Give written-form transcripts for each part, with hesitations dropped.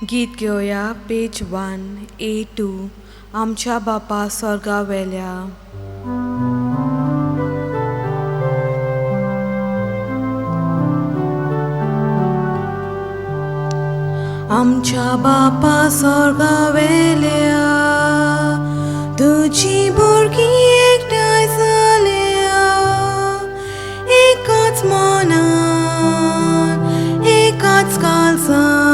गीत घेवया पेज 1A2 आमच्या बापा स्वर्गा वेल्या. आमच्या बापा स्वर्गा वेल्या, तुजी भुरगीं एकठांय जाल्या, एकाच मनान एकाच काळजान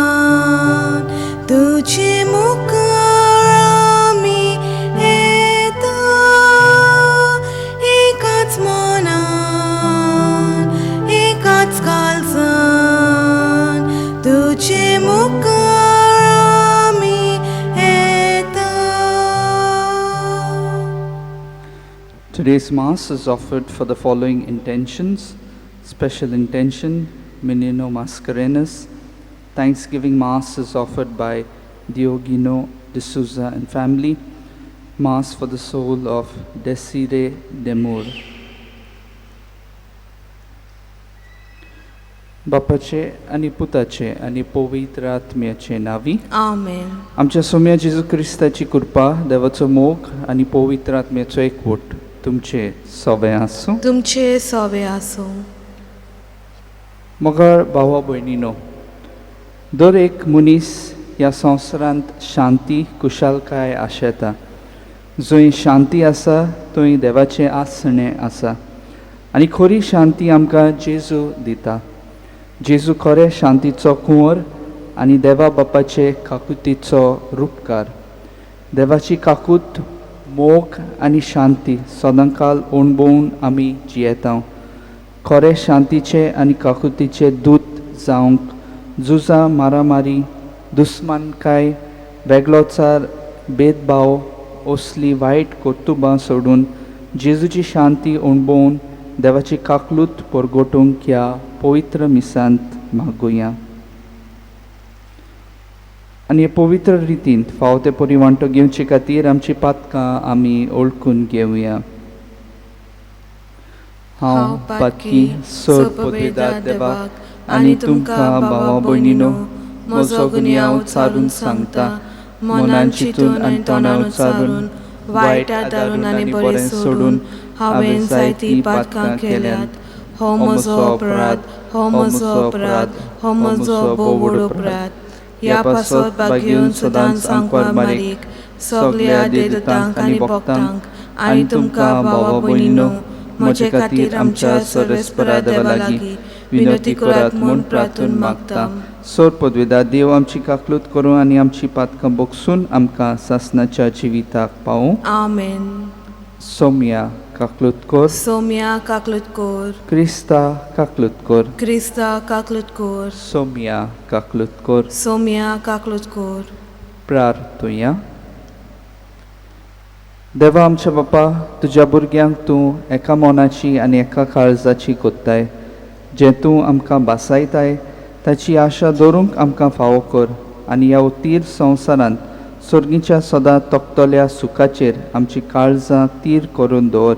तुजे मुखार आमी येता, एकाच मनान एकाच काळजान तुजे मुखार आमी येता. Today's Mass is offered for the following intentions: special intention, Menino Mascarenas. Thanksgiving Mass is offered by Diogino D'Souza and family. Mass for the soul of Desiree Demur. बापाचे आनी पुताचे आनी पवित्र आत्म्याचे नांवी. आमेन. आमच्या सोम्या जेजू क्रिस्ताची कृपा, देवाचो मोग आनी पवित्र आत्म्याचो एकवट तुमचे सवे आसूं. तुमचे सोवे आसूं. मगर भावा भयणीनो, दर एक मनीस ह्या संवसारांत शांती कुशालकाय आशेता. जंय शांती आसा थंय देवाचें आसणें आसा आनी खरी शांती आमकां जेजू दिता. जेजू खरे शांतीचो कुंवर आनी देवा बापाचे काकुतीचो रुपकार. देवाची काकूत, मोग आनी शांती सदांकाल अणभवून आमी जियेता. खरे शांतीचे आनी काकुतीचे दूत जावंक झुजां, मारामारी, दुस्मानकाय, वेगळोचार, भेदभाव असली वायट कर्तुबां सोडून जेजूची शांती अणभवून देवाची काकलूत परगटूंक ह्या पवित्र मिसांत मागुया आनी हे पवित्र रितीन फावो ते परी वांटो घेवचे खातीर आमची पातकां आमी ओळखून घेवया. हांव पातकी सोड पदवेदार देवाक आनी तुमकां भावा भयणीनो म्हजो गुन्यांव चारून सांगता. मनान चिंतून आनी तोंडान उच्चारून, वायट आदारून आनी बरें सोडून हांवें जायतीं पातकां केल्यात. हो म्हजो अपराध, हो म्हजो अपराध, हो म्हजो भोव अपराध. ह्या पासत बागेवन सदांच आंकवार मारीक, सगल्या देवदूतांक आनी भक्तांक आनी तुमकां भावा भयणीनो म्हजे खातीर आमच्या सर्वेस्परा देवा लागीं विनवती करात म्हूण प्रार्थून मागता. सोर पदवेदा देव आमची काकलूत करूं आनी आमची पातकां बगसून आमकां सासणाच्या जिविताक पावूं. आमेन. सोम्या काकलूत कर. सोम्या काकलूत कोर. क्रिस्ता काकलूत कर. क्रिस्ता काकलूत कोर. सोम्या काकलूत कर. सोम्या काकलूत कोर. प्रार्थुया. देवा आमच्या बापा, तुज्या भुरग्यांक तूं एका मनाची आनी एका काळजाची कोत्ताय. जें तूं आमकां भासायताय ताची आशा दवरूंक आमकां फावो कर आनी ह्या तीर संवसारांत सर्गीच्या सदां तोखतल्या सुखाचेर आमची काळजां तीर करून दवर.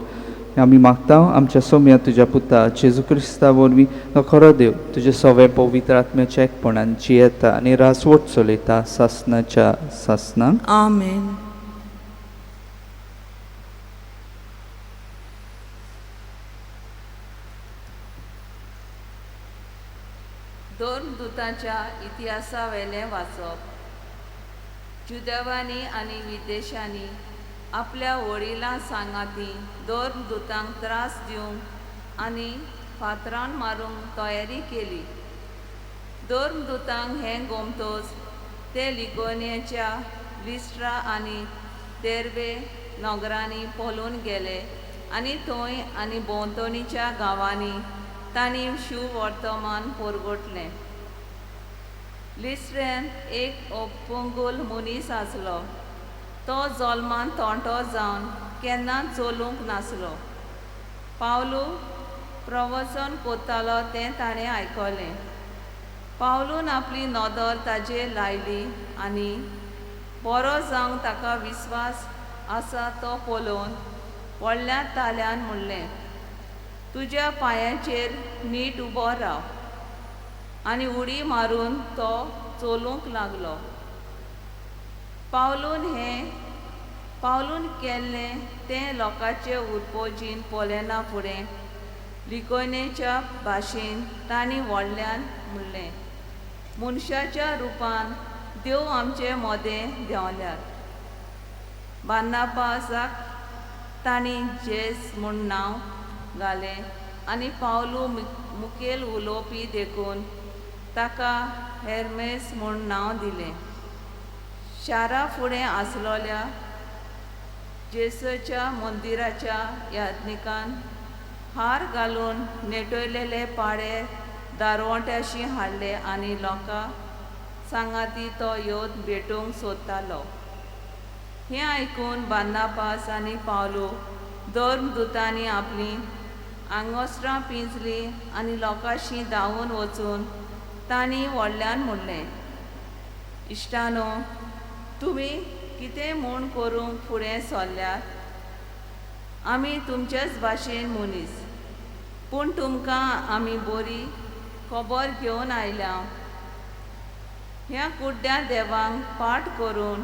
आमी मागता आमच्या सोम्या तुज्या पुता जेजू क्रिस्ता वरवीं, तो खरो देव, तुजे सवे पवित्र आत्म्याच्या एकपणान जियेता आनी राजवट चलयता सासणाच्या सासणाक. आमेन. धर्मदूतांच्या इतिहासावेलें वाचप. जुदेवांनी आनी विदेशांनी आपल्या वडिलां सांगाती धर्मदूतांक त्रास दिवंक आनी फातरान मारूंक तयारी केली. धर्मदूतांक हें गोमतोच ते लिकोनियाच्या लिस्ट्रा आनी तेर्वे नगरांनी पळून गेले आनी थंय आनी भोंवतणीच्या गांवांनी तांणी शिववर्तमान परगटलें. लिस्ट्रेंत एक अपंगूल मनीस आसलो. तो जल्मान तोंटो जावन केन्नाच चलूंक नासलो. पावलू प्रवचन कोत्तालो तें ताणें आयकलें. पावलून आपली नदर ताजेर लायली आनी बरो जावंक ताका विस्वास आसा तो पळोवन व्हडल्या ताल्यान म्हणलें, तुज्या पांयाचेर नीट उबो राव. आनी उडी मारून तो चलूंक लागलो. पावलून केल्लें तें लोकांचे उरपोजीन पळयना फुडें लिकोनेच्या भाशेन तांणी व्हडल्यान म्हणलें, मनशाच्या रुपान देव आमचे मोदें देंवल्यात. बार्नाबासाक तांणी जेस म्हूण नांव घालें आनी पावलू मुखेल उलोवपी देखून ताका हेर्मेस म्हूण नांव दिलें. शारा फुडें आसलोल्या जेसच्या मंदिराच्या याज्ञिकान हार घालून नेटयलेले पाडे दारवंट्याशी हाडले आनी लोकां सांगाती तो येवन भेटूंक सोदतालो. हें आयकून बार्नाबास आनी पावलू धर्मदुतांनी आपलीं आंगोस्त्रां पिंजलीं आनी लोकांशी धांवून वचून तांणी व्हडल्यान म्हणलें, इश्टानो, तुमी कितें म्हूण करूंक फुडें सरल्यात? आमी तुमचेच भाशेन मनीस, पूण तुमकां आमी बरी खबर घेवन आयल्या. ह्या कुड्ड्या देवांक पाठ करून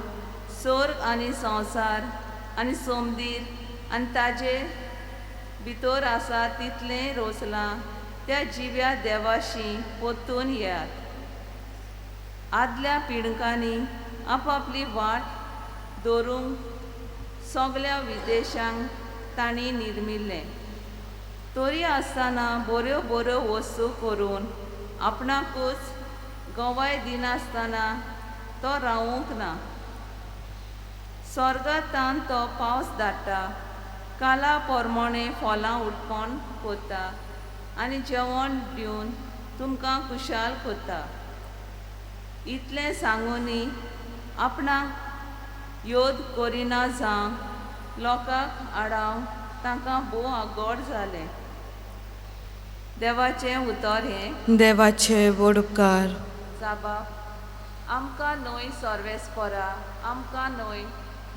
सोर्ग आनी संवसार आनी सोमदीर आनी ताजे भितर आसा तितलें रोसलां त्या जिव्या देवाशी परतून येयात. आदल्या पिळग्यांनी आपापली वाट दवरूंक सगल्या विदेशांक तांणी निर्मिल्लें, तरी आसतना बऱ्यो बऱ्यो वस्तू करून आपणाकूच गवाय दिनासतना तो रावूंक ना. स्वर्गांतान तो पावस धाडटा, काला पोरमोणे फळां उत्पन्न करता आनी जेवण दिवन तुमकां खुशाल करता. इतलें सांगूनय आपणाक योद करिना जावंक लोकांक आडावंक तांकां भोव आगोड जालें. देवाचें उतर हें. देवाचे व्हड उपकार. साबाब, आमकां न्हय सर्वेस्परा, आमकां न्हय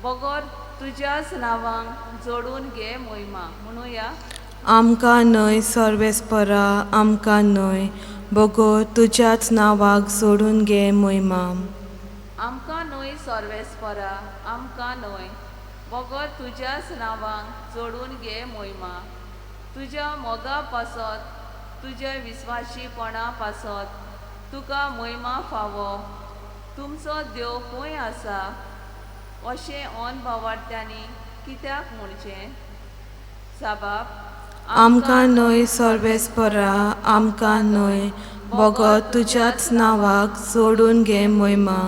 बगर तुज्याच नांवांक जोडून घे मोहिमा. म्हणुया, आमकां न्हय सर्वेस्परा, आमकां न्हय बगर तुज्याच नांवाक जोडून घे मोहिमा. आमकां न्हय सर्वेस्परा, आमकां न्हय बगर तुज्याच नांवांक जोडून घे मोहिमा. तुज्या मोगा पासत, तुज्या विस्वाशीपणा पासत तुका मोहिमा फावो. तुमचो देव खंय आसा अशें अनभावार्थ्यांनी कित्याक म्हणचें? साबाब, आमकां न्हय सर्वेस्परा, आमकां न्हय बगर तुज्याच नांवाक जोडून घे मोहिमा.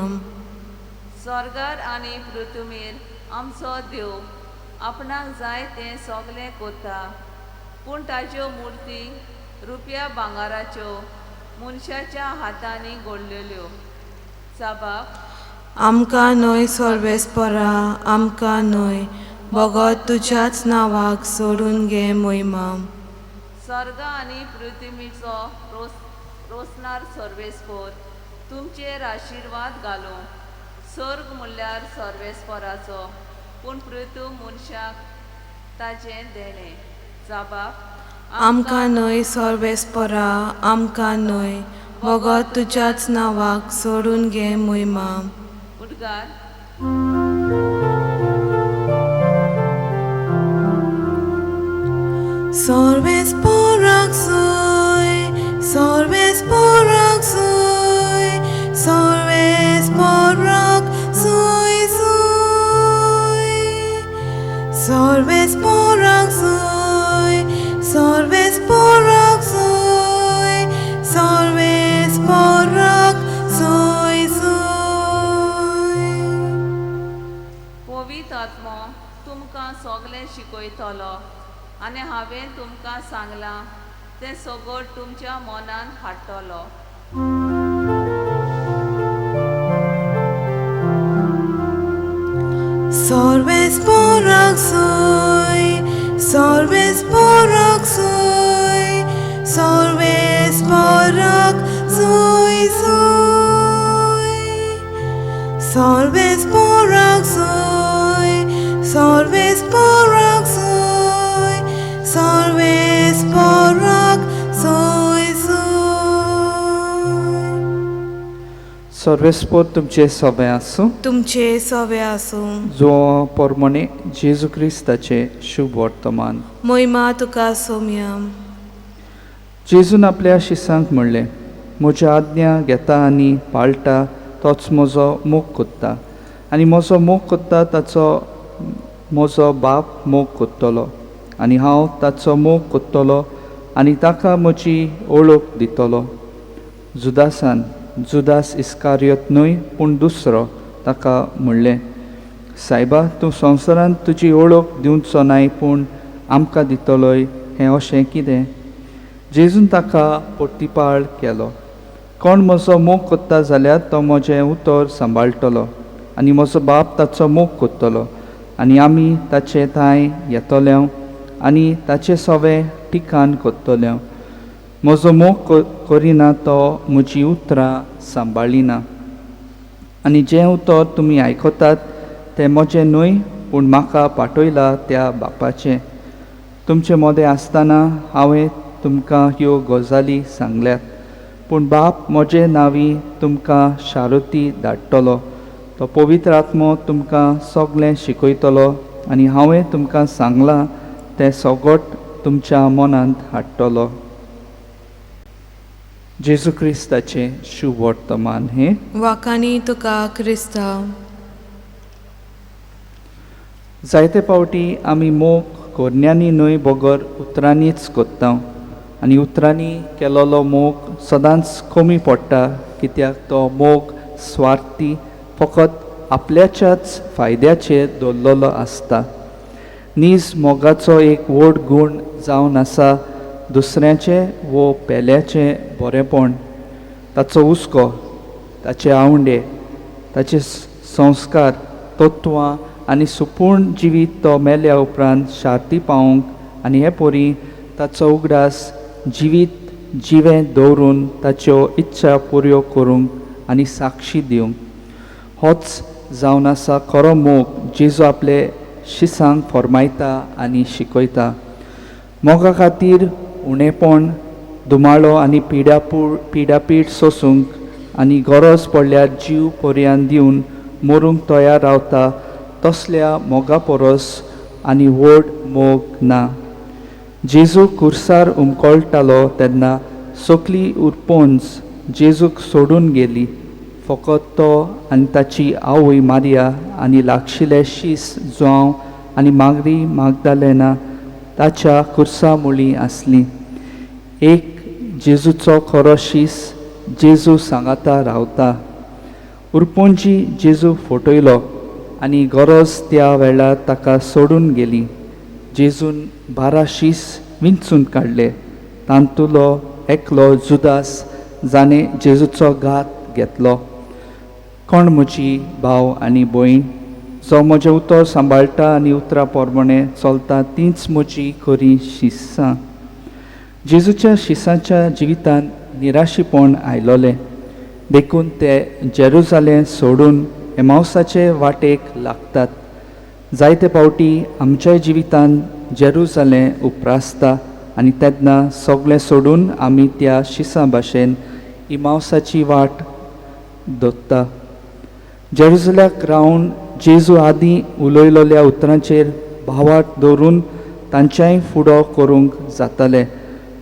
स्वर्गार आनी पृथ्वीर आमचो देव आपणाक जाय तें सगलें करता, पूण ताज्यो मुर्ती रुपया भांगराच्यो मनशाच्या हातांनी घडलेल्यो. साबाब, आमकां न्हय सर्वेस्परा, आमकां न्हय बगर तुज्याच नांवाक सोडून घे मोहिमा. स्वर्ग आनी पृथ्वीचो रोसणार सर्वेस्पर तुमचेर आशिर्वाद घालूं. स्वर्ग म्हणल्यार सर्वेस्पराचो, पूण पृथ्वी मनशाक ताजें देणें. जाबाब, आमकां न्हय सर्वेस्परा, आमकां न्हय बगर तुज्याच नांवाक सोडून घे मोहिमा. उद्गार. सर्वेस्पराक सोय, सर्वेस्पराक सोय, सर्वेस्पराक सोय सोय. सर्वेस्पराक सोय, सर्वेस्पराक सोय, सर्वेस्पराक सोय सोय. पवित्र आत्मो तुमकां सगलें शिकयतलो आनी हांवें तुमकां सांगलां तें सगळें तुमच्या मनान हाडटलो. सर्वेस्पराक सोय, सर्वेस्पराक सोय, सर्वेस्पराक सोय सोय. सर्वेस्पराक सोय, सर्वेस्पराक सोय, सर्वेस्पराक सोय सोय. सर्वेस्पोर तुमचे सभे आसूं. तुमचे सवे आसूं. जो पोरमोणे जेजू क्रिस्ताचें शुभ वर्तमान. मोहिमा तुका सोम्या. जेजून आपल्या शिसांक म्हणलें, म्हज्या आज्ञा घेता आनी पाळटा तोच म्हजो मोग कोत्ता, आनी म्हजो मोग कोत्ता ताचो म्हजो बाप मोग कोत्तलो, आनी हांव ताचो मोग कोत्तलो आनी ताका म्हजी ओळख दितलो. जुदासान, जुदास इस्कारियोत न्हय पूण दुसरो, ताका म्हणलें, सायबा, तूं संवसारांत तुजी ओळख दिवचो नाय पूण आमकां दितलोय, हें अशें कितें? जेजून ताका पोर्तिपाळ केलो, कोण म्हजो मोग कोत्ता जाल्यार तो म्हजें उतर सांबाळटलो, आनी म्हजो बाप ताचो मोग कोत्तलो, आनी आमी ताचे थांय येतले आनी ताचें सवें ठिकाण कोत्तले. म्हजो मोग करिना तो म्हजी उतरां सांबाळिना, आनी जें उतर तुमी आयकतात तें म्हजें न्हय पूण म्हाका पाठयला त्या बापाचें. तुमचे मदें आसतना हांवें तुमकां ह्यो गजाली सांगल्यात, पूण बाप म्हजे नांवी तुमकां शारुती धाडटलो. तो पवित्र आत्मो तुमकां सगळें शिकयतलो आनी हांवें तुमकां सांगलां तें सगट तुमच्या मनांत हाडटलो. जेजू क्रिस्ताचें शुभ वर्तमान हें. वाखाणी तुका क्रिस्तांव. जायते फावटी आमी मोग कोरण्यांनी न्हय बगर उतरांनीच कोत्ता, आनी उतरांनी केलोलो मोग सदांच कमी पडटा, कित्याक तो मोग स्वार्थी, फकत आपल्याच्याच फायद्याचेर दवरलेलो आसता. नीज मोगाचो एक व्हड गूण जावन आसा दुसऱ्याचें वो पेल्याचें बरेंपण, ताचो हुस्को, ताचे आवंडे, ताचे संस्कार, तत्वां आनी सुपूर्ण जिवीत तो मेल्या उपरांत शांती पावोवंक आनी हे परी ताचो उगडास जिवीत जिवें दवरून ताच्यो इच्छा पुऱ्यो करूंक आनी साक्षी दिवंक. होच जावन आसा खरो मोग जेजू आपले शिसांक फॉर्मायता आनी शिकयता. मोगा खातीर उणेपण, धुमाळो आनी पिडापीड सोसूंक आनी गरज पडल्यार जीव पर्यान दिवन मरूंक तयार रावता तसल्या मोगा परस आनी व्हड मोग ना. जेजू कुर्सार उमकळटालो तेन्ना सगली उरपोंज जेजूक सोडून गेली. फकत तो आनी ताची आवय मारिया आनी लागशिले शीस जुआंव आनी मागरी मागदालेना ताच्या कुर्सा मुळी आसली. एक जेजूचो खरो शीस जेजू सांगाता रावता. उरपोंजी जेजू फटयलो आनी गरज त्या वेळार ताका सोडून गेली. जेजून 12 शीस विंचून काडले, तांतुलो एकलो जुदास जाणें जेजूचो घात घेतलो. कोण म्हजी भाव आनी भयण जो म्हजें उतर सांबाळटा आनी उतरां प्रमाणें चलता तींच म्हजी खरी शिसां. जेजूच्या शिसांच्या जिवितांत निराशीपण आयलोलें, देखून ते जेरुजालें सोडून एमावसाचे वाटेक लागतात. जायते फावटी आमच्या जिवितांत जेरुजालें उप्रासता आनी तेन्ना सगळें सोडून आमी त्या शिसां भाशेन इमावसाची वाट दोत्ता. जेरुजल्याक रावन जेजू आदीं उलयलोल्या उतरांचेर भावार्थ दवरून तांच्याय फुडो करूंक जातालें,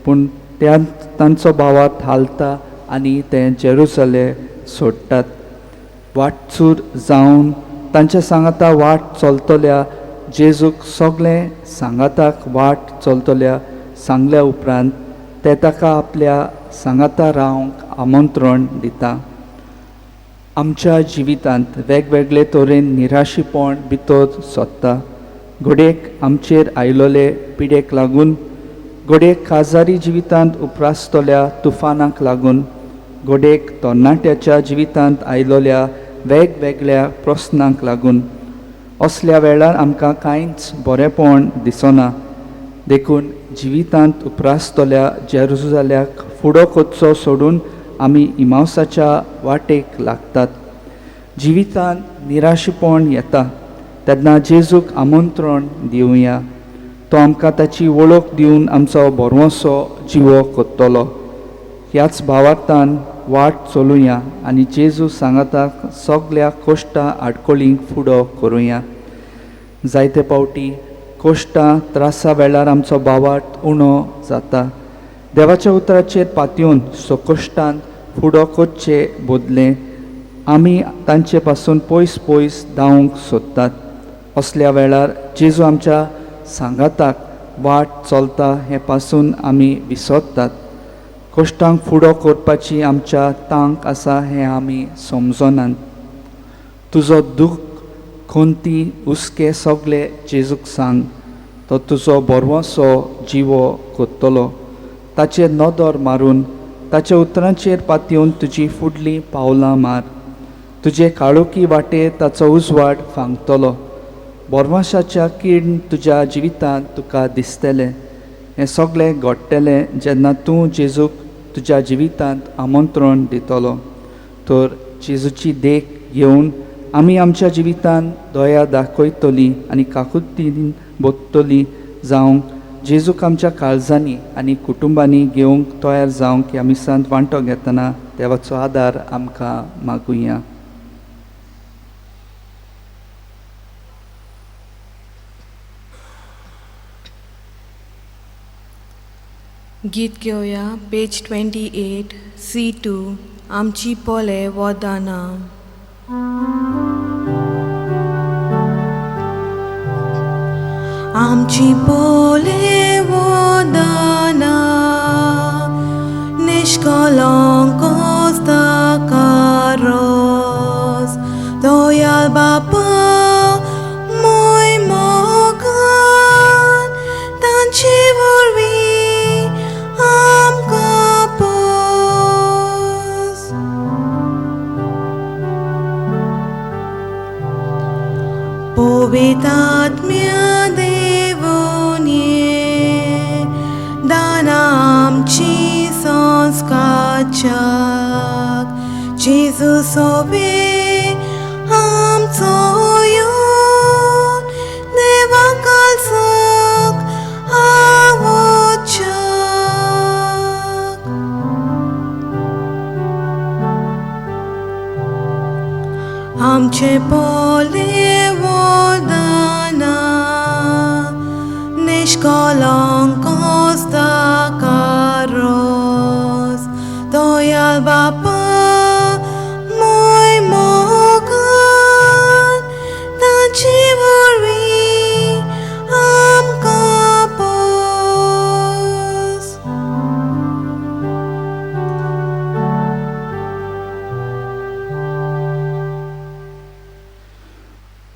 पूण त्या तांचो भावार्थ हालता आनी ते जेरुजले सोडटात. वाटचूर जावन तांच्या सांगाता वाट चलतल्या जेजूक सगळें सांगाताक वाट चलतल्या सांगल्या उपरांत ते ताका आपल्या सांगाता रावंक आमंत्रण दिता. आमच्या जिवितांत वेगवेगळे तरेन निराशीपण भितर सोदता. घडयेक आमचेर आयलोले पिडेक लागून, घडयेक काजारी जिवितांत उप्रासतल्या तुफानाक लागून, घडयेक तरणाट्याच्या जिवितांत आयलोल्या वेगवेगळ्या प्रस्नांक लागून. असल्या वेळार आमकां कांयच बरेंपण दिसना. देखून जिवितांत उप्रासतल्या जेरुजाल्याक फुडो करचो सोडून आमी इमावसाच्या वाटेक लागतात. जिवितांत निराशीपण येता तेन्ना जेजूक आमंत्रण दिवया. तो आमकां ताची वळख दिवन आमचो भरवंसो जिवो करतलो. ह्याच भावार्थान वाट चलुया आनी जेजू सांगाताक सगल्या कोश्टां आडकोळींक फुडो करुया. जायते पावटी कोश्टां त्रासा वेळार आमचो भावार्थ उणो जाता. देवाच्या उतराचेर पातयेवन सकोश्टान फुडो करचे बदले आमी तांचे पासून पयस पयस धांवंक सोदतात. असल्या वेळार जेजू आमच्या सांगाताक वाट चलता हें पासून आमी विसरतात. कश्टांक फुडो करपाची आमच्या तांक आसा हें आमी समजनात. तुजो दुख्ख खंती हुस्के सगळे जेजूक सांग, तो तुजो बरवसो जिवो करतलो. ताचेर नदर मारून ताच्या उतरांचेर पातयेवन तुजी फुडलीं पावलां मार. तुजे काळोखी वाटेर ताचो उजवाड फांकतलो. बोरवाशाच्या किर्ण तुज्या जिवितांत तुका दिसतलें. हें सगळें घडटलें जेन्ना तूं जेजूक तुज्या जिवितांत आमंत्रण दितलो. तर जेजूची देख घेवन आमी आमच्या जिवितांत दया दाखयतली आनी काकुतीन बदतली जावंक जेजूक आमच्या काळजांनी आनी कुटुंबांनी घेवंक तयार जावंक ह्या मिसांत वांटो घेतना देवाचो आदार आमकां मागुया. गीत घेवया पेज 28 C2 आमची पोले वदाना. आमची पोले वदाना निष्कलंक कारोस दयाल बापा मोय मोगान तांचे वरवीं आमकां पोस. पवित्र देवोन ये दान आमची संस्कारच्याक जेजू सोबे आमचो येवन देवा कालसाक आवोच्याक. आमचे पोले वदाना निष्कलंक कारोस दयाल बापा मोय मोगान तांचे वरवीं आमकां पोस.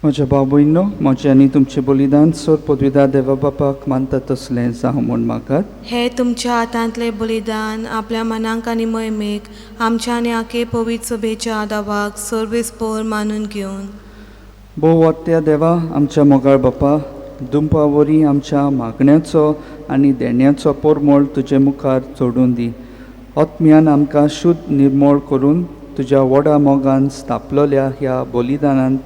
म्हज्या भाव भयणींनो, म्हजें आनी तुमचें बलिदान सोर पदवीदार देवा बापाक मानता तसलें जावं म्हूण मागात. हे तुमच्या हातांतलें बलिदान आपल्या मनाक आनी मोहिमेक आमच्या आनी आखे पवित्र सभेच्या आदावाक सर्वीस पोर मानून घेवन. भोव वत्या देवा आमच्या मोगाळ बापा, दुमपा वरी आमच्या मागण्याचो आनी देण्याचो पोरमोळ तुजे मुखार चडून दी. आत्म्यान आमकां शुद्ध निर्मोळ करून तुज्या व्हडा मोगान स्थापलेल्या ह्या बलिदानान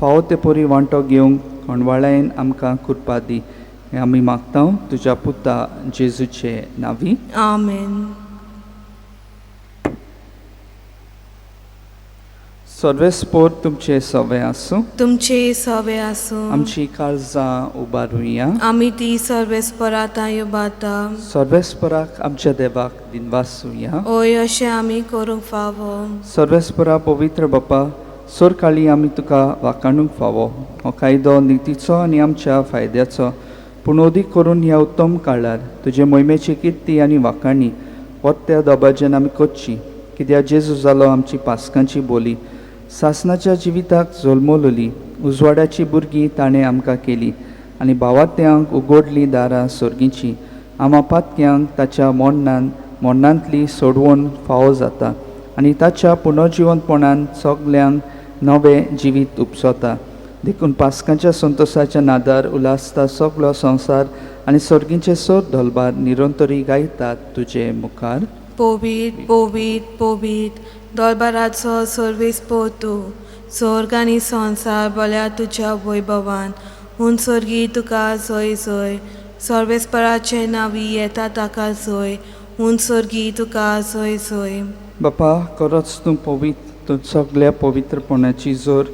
फावो ते परी वांटो घेवंक कोणवाळायन आमकां कृपा दी. हें आमी मागता तुज्या पुता जेजूचे नांवी. आमेन. सर्वेस्पोर तुमचे सवे आसूं. तुमचे सवे आसूं. आमची काळजां उबारुया. आमी ती सर्वेस्परांत उबारता. सर्वेस्पराक आमच्या देवाक दिनवासुया. ओय अशें आमी करूंक फावो. सर्वेस्परा पवित्र बापा, सोरकाळी आमी तुका वाखाणूंक फावो. हो कायदो नितीचो आनी आमच्या फायद्याचो, पूण अदीक करून ह्या उत्तम काळार तुजे मोहिमेची किर्ती आनी वाखाणी वत्या दबाज्यान आमी करची. कित्याक जेजू जालो आमची पासकांची बोली, सासनाच्या जिविताक जल्मलोली उजवाडाची भुरगीं ताणें आमकां केली आनी भावात्यांक उगडलीं दारां सोर्गींची. आमा पातक्यांक ताच्या मोडणान मोडणांतली सोडवण फावो जाता आनी ताच्या पुनर्जिवंतपणान सगल्यांक नवें जिवीत उपसता. देखून पासकांच्या संतोशाच्या नादार उल्हासता सगलो संवसार आनी सर्गींचे सोर धोलबार निरंतरी गायतात तुजे मुखार. पवित्र पवित्र पवित्र दोलबाराचो सर्वीस पोतू स्वर्ग आनी संवसार बल्या तुज्या वैभवान. हून स्वर्गी तुका जय जय. सर्वेस्पराचे नांवी येता ताका जय. हून स्वर्गी तुका जय जय. बापा, खरोच तूं पवित्र, तूं सगल्या पवित्रपणाची जोर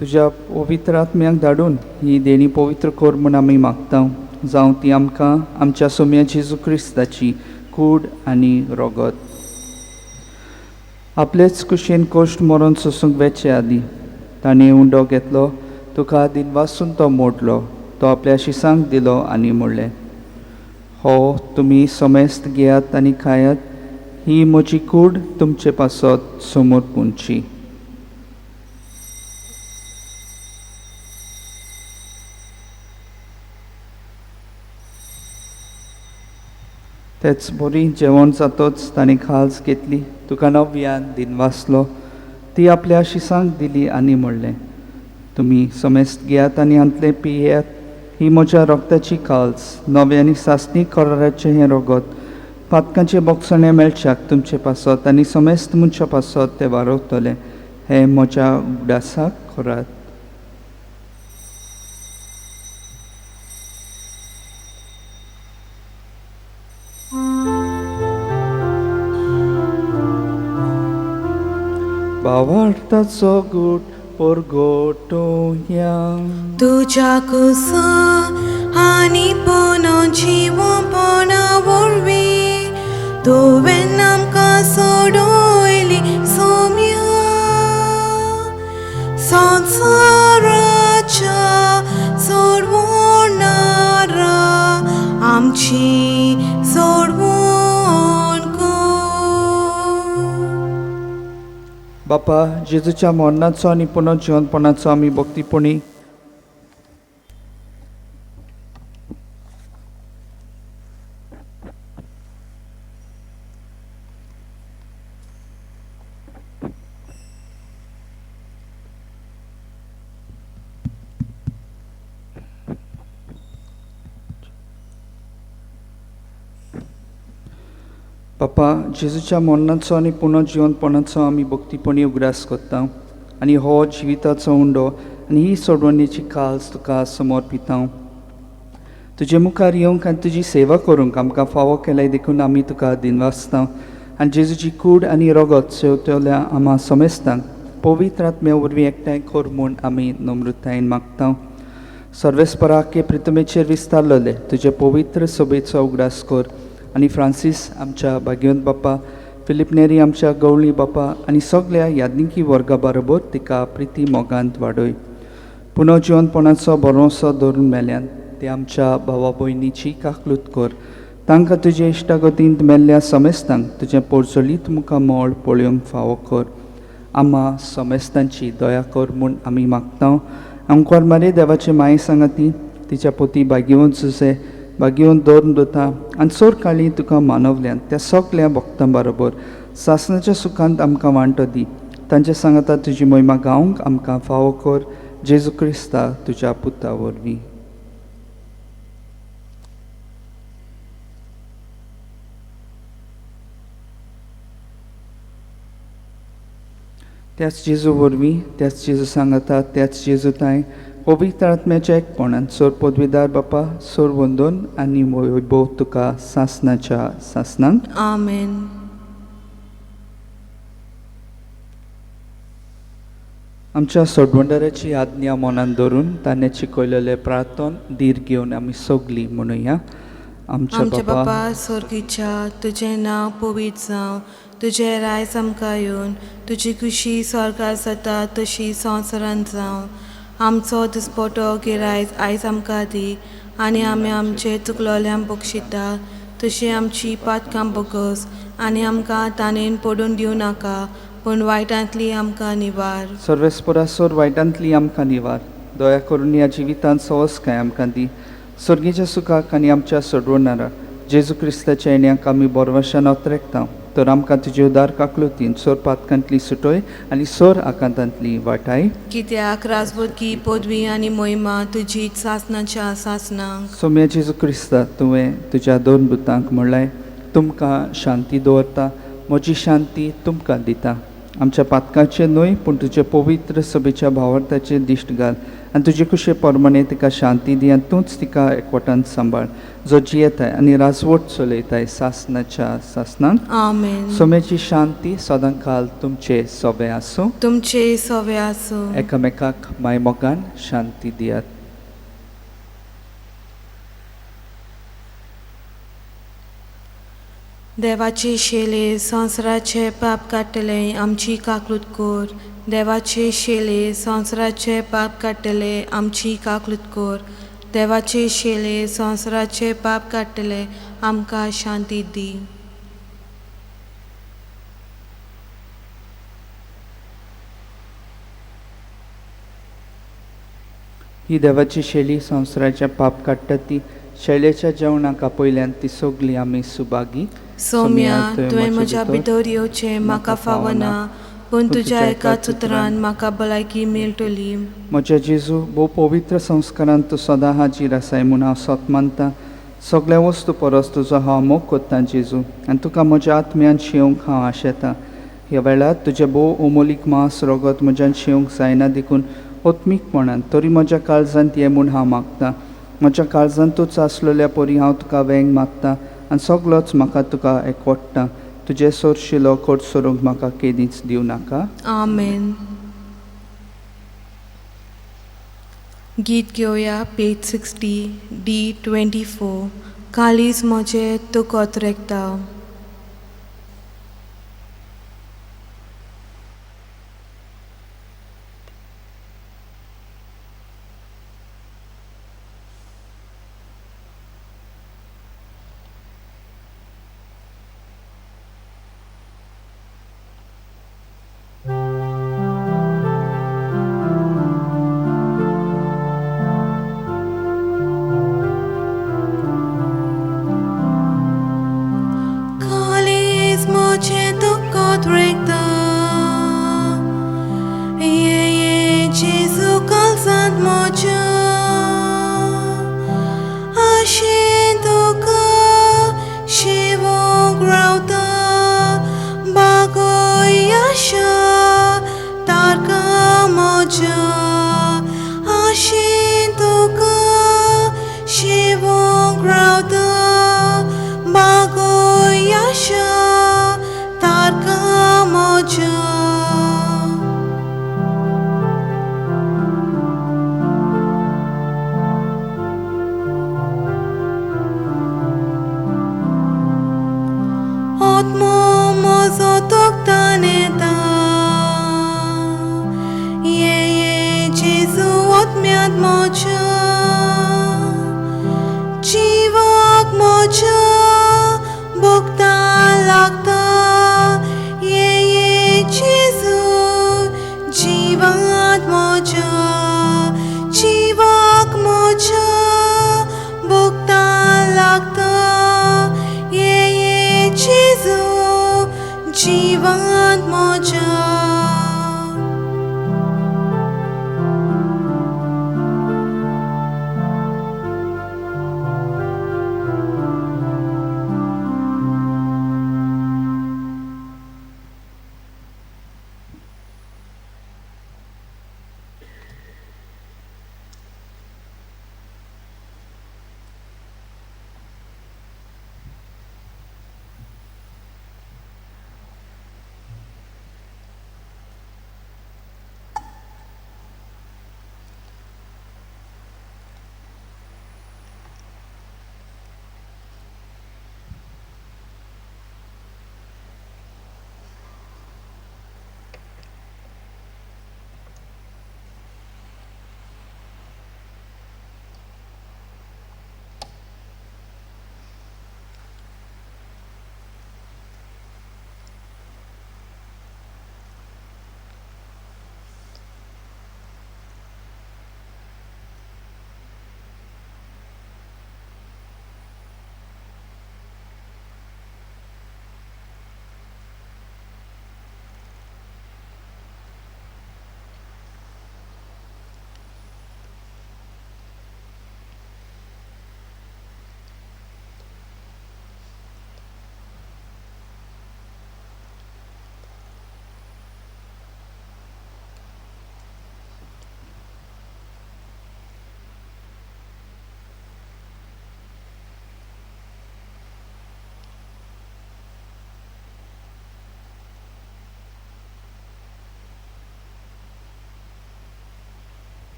तुज्या पवित्र आत्म्याक धाडून ही देणी पवित्र कर म्हूण आमी मागता. जावं ती आमकां आमच्या सोम्या जेजू क्रिस्ताची कूड आनी रोगत. आपलेच कुशीन कोश्ट मरोन सोसूंक वेचे आदीं ताणें उंडो घेतलो, तुका दिनवासून तो मोडलो, तो आपल्या शिसांक दिलो आनी म्हणलें, हो तुमी समेस्त घेयात आनी खायात, ही म्हजी कूड तुमचे पासत समोर पुंची. तेच बरी जेवण जातोच ताणें खाज घेतली, तुका नव्यान दिनवासलो, ती आपल्या शिसांक दिली आनी म्हणलें, तुमी समेस्त घेयात आनी हांतलें पियेयात, ही म्हज्या रोगताची काल्स, नवें आनी सासणी कराराचें हें रोगत, पातकांचें बोगसणें मेळच्याक तुमचे पासत आनी समेस्त मनशा पासत तें वारवतलें, हें म्हज्या उगडासाक करात. भावार्थाचो गूट परगटोया तुज्या कुसा आनी पुनो जिवपणा वरवीं तुवें आमकां सोडयली सोम्या संवसाराच्या सोडवणारा आमची सोडवण कर. बापा, जेजूच्या मरणाचो आनी पुनर्जिवनपणाचो आमी भक्तीपणी बापा, जेजूच्या मरणाचो आनी पुनर्जिवनपणाचो आमी भक्तीपणी उगडास करता आनी हो जिविताचो उंडो आनी ही सोडवणेची काल्स तुका समर्पिता. तुजे मुखार येवंक आनी तुजी सेवा करूंक आमकां फावो केल्याय देखून आमी तुका दिनवासता आनी जेजूची कूड आनी रोगत सेवतल्या आमा समेस्तांक पवित्र आत्म्या वरवीं एकठांय कर म्हूण आमी नम्रतायेन मागता. सर्वेस्पराके प्रितमेचेर विस्तारलेले तुजे पवित्र सभेचो उगडास कर आनी फ्रांसीस आमच्या भाग्यवंत बापा, फिलीप नेरी आमच्या गवळी बापा आनी सगल्या याज्ञिकी वर्गा बरोबर तिका प्रिती मोगांत वाडय. पुनर्जिवनपणाचो भरोसो धरून मेल्यान ते आमच्या भावा भयणीची काकलूत कर, तांकां तुजे इश्टागतींत मेल्ल्या समेस्तांक तुजें पोरजोलीत मुखामळ पळोवंक फावो कर. आमा समेस्तांची दया कर म्हूण आमी मागता. आमकां मारे देवाचे माये सांगाती तिच्या पोती भाग्यवंत जुसे भाग्यवंत दवरून दवरता आनी सोर काळी तुका मानवल्यान त्या सगल्या भक्तां बरोबर सासणाच्या सुखांत आमकां वांटो दी. तांचे सांगाता तुजी मोहिमा गावंक आमकां फावो कर, जेजू क्रिस्ता तुज्या पुता वरवीं. त्याच जेजू वरवीं, त्याच जेजू सांगाता, त्याच जेजू तांय पवित्र आत्म्याच्या एकपणान सोर पदवीदार बापा, सोर वंदोन आनी वैभव तुका सासणाच्या सासणांक. आमेन. आमच्या सोडवणदाराची आज्ञा मनान धरून ताणें शिकयलेलें प्रार्थन धीर घेवन आमी सगलीं म्हणुया. आमच्या बापा स्वर्गीच्या, तुजें नांव पवित्र जावं, तुजें रायज आमकां येवन, तुजी खुशी स्वर्गार जाता तशी संवसारांत जावं. आमचो दिसपटो गिरायज आयज आमकां दी आनी आमी आमचे चुकलोल्यांक बक्षिता तशी आमची पातकां बगस आनी आमकां ताणेन पडून दिवं नाका, पूण वायटांतली आमकां निवार. सर्वेस्परा सोर वायटांतली आमकां निवार. दया करून ह्या जिवितांत सवसकाय आमकां दी. स्वर्गीच्या सुखाक आनी आमच्या सोडवणारा जेजू क्रिस्ताच्या येण्याक आमी बोरवाशान अत्रेकता, तर आमकां तुजे उदार काकलुतीन सोर पातकांतली सुटय आनी सोर आकांतांतली वाटाय. कित्याक राजबोधकी पदवी आनी मोहिमा तुजी सासणाच्या सासणांक. सोम्या जेजू क्रिस्ता, तुवें तुज्या दोन भुतांक म्हणलें, तुमकां शांती दवरता, म्हजी शांती तुमकां दिता. आमच्या पातकाचें न्हय पूण तुजे पवित्र सभेच्या भावार्थाचें दिश्ट घाल आनी तुजे कुशे प्रमाणे तिका शांती दी आनी तूंच तिका एकवटान सांबाळ, जो जियेताय आनी राजवट चलयताय सासनाच्या सासनाक। आमेन। सोम्याची शांती सदां काल तुमचे सोबे आसूं। तुमचे सोबे आसूं। एकामेकाक मायमोगान शांती दियात। देवाचे शेले संवसाराचे पाप काडटले आमची काकूत कर। देवाचे शेले संवसाराचे पाप काडटले आमची काकूत कर। देवाचे शेले संवसाराचे पाप काडटले आमकां शांती दी। ही देवाची शेली संवसाराचे पाप काडटा ती शेलेच्या जेवणाक आपयल्यान ती सगळी आमी सुभागी। सोम्या, तुवें म्हज्या भितर येवचें म्हाका फावना, पूण तुज्या एकाच उतरान म्हाका भलायकी मेळटली। म्हज्या जेजू, भोव पवित्र संस्कारान तूं सदां हाजीर आसाय म्हूण हांव सत मानता। सगळ्या वस्तू परस तुजो हांव मोग कोत्ता जेजू, आनी तुका म्हज्या आत्म्यान शेवंक हांव आशेतां। ह्या वेळार तुजें भोव अमोलीक मांस रगत म्हज्यान शेवंक जायना देखून आत्मीकपणान तरी म्हज्या काळजांत ये म्हूण हांव मागता। म्हज्या काळजांतूच आसलेल्या परी हांव तुका वेंग मागता आनी सगळोच म्हाका तुका एकवटता। तुजें सोरशिलो कोट सोरूंक म्हाका केदींच दिवं नाका। आमेन। गीत घेवया पेज 60 D 24। कालीज म्हजें तूं कोतरेकता।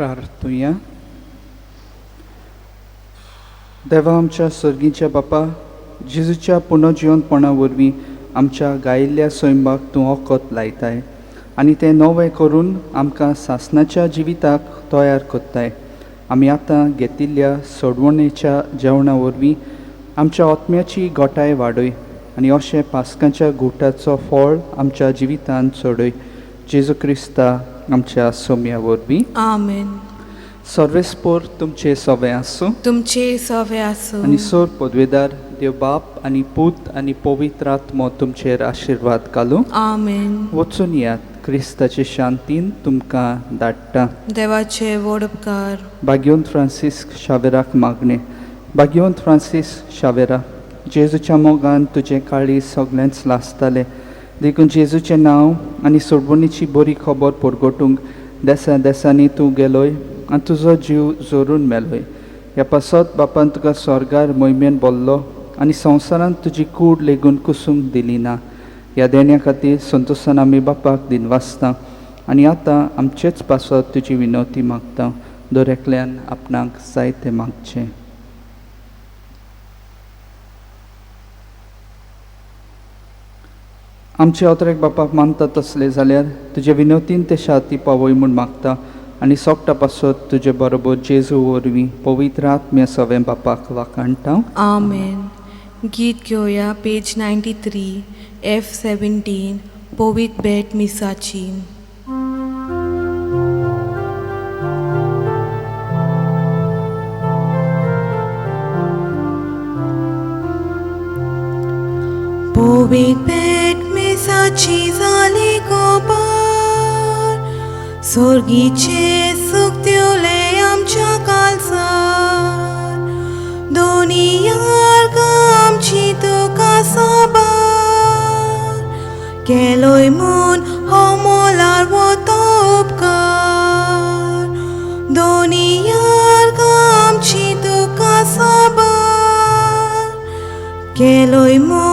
प्रार्थुया. देवा आमच्या सर्गीच्या बापा, जेजूच्या पुनर्जिवनपणा वरवीं आमच्या गायिल्ल्या सैमाक तूं ओकत लायताय आनी तें नवें करून आमकां सासणाच्या जिविताक तयार करताय. आमी आतां घेतिल्ल्या सोडवणेच्या जेवणा वरवीं आमच्या आत्म्याची गोटाय वाडय आनी अशें पास्कांच्या गुटाचो फळ आमच्या जिवितांत सोडय. जेजू क्रिस्ता आमच्या सोम्या वरवीं. आमेन. सर्वेस्पोर तुमचे सवे आसूं. तुमचे सवे आसूं. आनी सोर पदवेदार देव बाप आनी पूत आनी पवित्र आत्मो तुमचेर आशिर्वाद घालूं. आमेन. वचून यात, क्रिस्ताचे शांतीन तुमकां धाडटा. देवाचे व्हड उपकार. भाग्यवंत फ्रांसीस्क शावेराक मागणें. भाग्यवंत फ्रांसीस्क शावेरा, जेजूच्या मोगान तुजें काळीज सगळेंच लासतालें, देखून जेजूचें नांव आनी सोडवणीची बरी खबर परगटूंक देसा देसांनी तूं गेलोय आनी तुजो जीव जोरून मेलोय. ह्या पासत बापान तुका स्वर्गार मोहिमेन बोल्लो आनी संवसारांत तुजी कूड लेगून कुसूंक दिली ना. ह्या देण्या खातीर संतोशान आमी बापाक दिनवासता आनी आतां आमचेच पासत तुजी विनवती मागता. दर एकल्यान आपणाक जाय तें मागचें. आमचे अत्रेक बापाक मानता तसले जाल्यार तुजे विनवतीन ते शाती पावय म्हूण मागता आनी सोगटा पासत तुजे बरोबर जेजू वरवीं पवित्र आत्म्या सवें बापाक वाखाणटा. आमेन. गीत घेवया पेज 93 F17 पवित्र भेट मिसाची. पवित्र भेट मिसाची जाली खबर, सोर्गीचे सूख दिवले आमच्या काळजार, दोनी यार्गां आमची तुका साबार, केलोय म्हूण हो मोलार वतो उपकार, दोनी यार्गां आमची तुका साबार, केलोय म्हूण